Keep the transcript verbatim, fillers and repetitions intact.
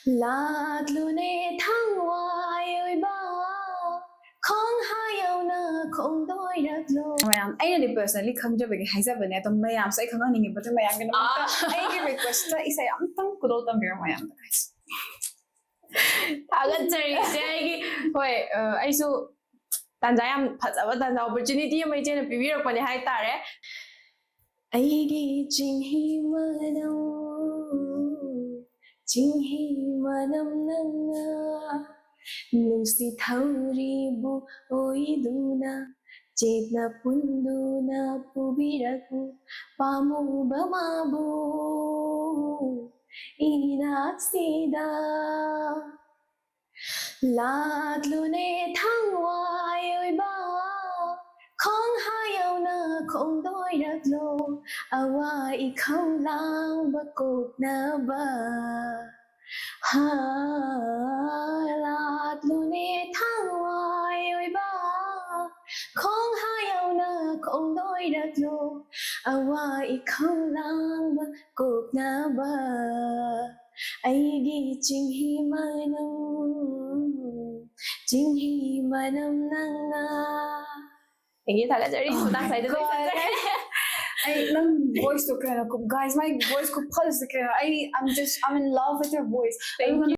ꯂꯥꯛꯂꯨꯅꯦ ꯊꯋꯥꯏ ꯑꯣꯏꯕ, ꯈꯣꯡ ꯍꯥꯏꯌꯧꯅ ꯈꯣꯡꯗꯣꯏꯔꯛꯂꯣ꯫ ꯃꯌꯥꯝ, ꯑꯩꯅꯗꯤ personally ꯈꯪꯖꯕꯒꯤ ꯍꯥꯏꯖꯕꯅꯦ, ꯑꯗꯣ ꯃꯌꯥꯝꯁꯨ ꯑꯩ ꯈꯪꯍꯟꯅꯤꯡꯉꯦꯕ, ꯑꯗꯨ ꯃꯌꯥꯝꯒꯤꯗꯃꯛꯇ ꯑꯩꯒꯤ request ꯏꯁꯩ ꯑꯝꯇꯪ ꯈꯨꯗꯣꯜ ꯇꯝꯕꯤꯔꯣ ꯃꯌꯥꯝꯗ꯫ ꯊꯥꯒꯠꯆꯔꯤ ꯏꯆꯦ ꯑꯩꯒꯤ꯫ ꯍꯣꯏ, ꯑ, ꯑꯩꯁꯨ ꯇꯥꯟꯖꯥ ꯌꯥꯝ ꯐꯖꯕ ꯇꯥꯟꯖꯥ, opportunity ꯑꯃ ꯏꯆꯦꯅ ꯄꯤꯕꯤꯔꯛꯄꯅꯦ ꯍꯥꯏꯇꯥꯔꯦ꯫ ꯑꯩꯒꯤ ꯆꯤꯡꯍꯤ ꯃꯅꯝ, ꯆꯤꯡꯍꯤ ꯃꯅꯝ ꯅꯪꯅ ꯅꯨꯡꯁꯤ ꯊꯧꯔꯤꯕꯨ ꯑꯣꯏꯗꯨꯅ ꯆꯦꯠꯅ ꯄꯨꯟꯗꯨꯅ ꯄꯨꯕꯤꯔꯛꯎ ꯄꯥꯝꯃꯨꯕ ꯃꯥꯕꯨ ꯏꯅꯥꯛꯁꯤꯗ꯫ ꯂꯥꯛꯂꯨꯅꯦ ꯊꯋꯥꯏ ꯑꯣꯏꯕ, ꯈꯣꯡ ꯍꯥꯏꯌꯧꯅ ꯈꯣꯡꯗꯣꯏꯔꯛꯂꯣ, ꯑꯋꯥ ꯏꯈꯧ ꯂꯥꯡꯕ ꯀꯣꯛꯅꯕ꯫ ꯍꯥ, ꯂꯥꯛꯂꯨꯅꯦ ꯊꯋꯥꯏ ꯑꯣꯏꯕ, ꯈꯣꯡ ꯍꯥꯏꯌꯧꯅ ꯈꯣꯡꯗꯣꯏꯔꯛꯂꯣ, ꯑꯋꯥ ꯏꯈꯧ ꯂꯥꯡꯕ ꯀꯣꯛꯅꯕ꯫ ꯑꯩꯒꯤ ꯆꯤꯡꯍꯤ ꯃꯅꯝ, ꯆꯤꯡꯍꯤ ꯃꯅꯝ ꯅꯪꯅ꯫ Thank you, ꯊꯥꯒꯠꯆꯔꯤ꯫ ꯃꯇꯥꯡ ꯁ꯭ꯋꯥꯏꯗ ꯂꯣꯏꯁꯤꯟꯖꯔꯦ꯫ ꯑꯩ ꯅꯪ voice ꯇꯣ ꯀꯩꯅꯣ, guys, my voice ꯈꯨꯐꯖꯁꯦ ꯀꯩꯅꯣ, ꯑꯩ, I'm just, I'm in love with your voice. Thank you.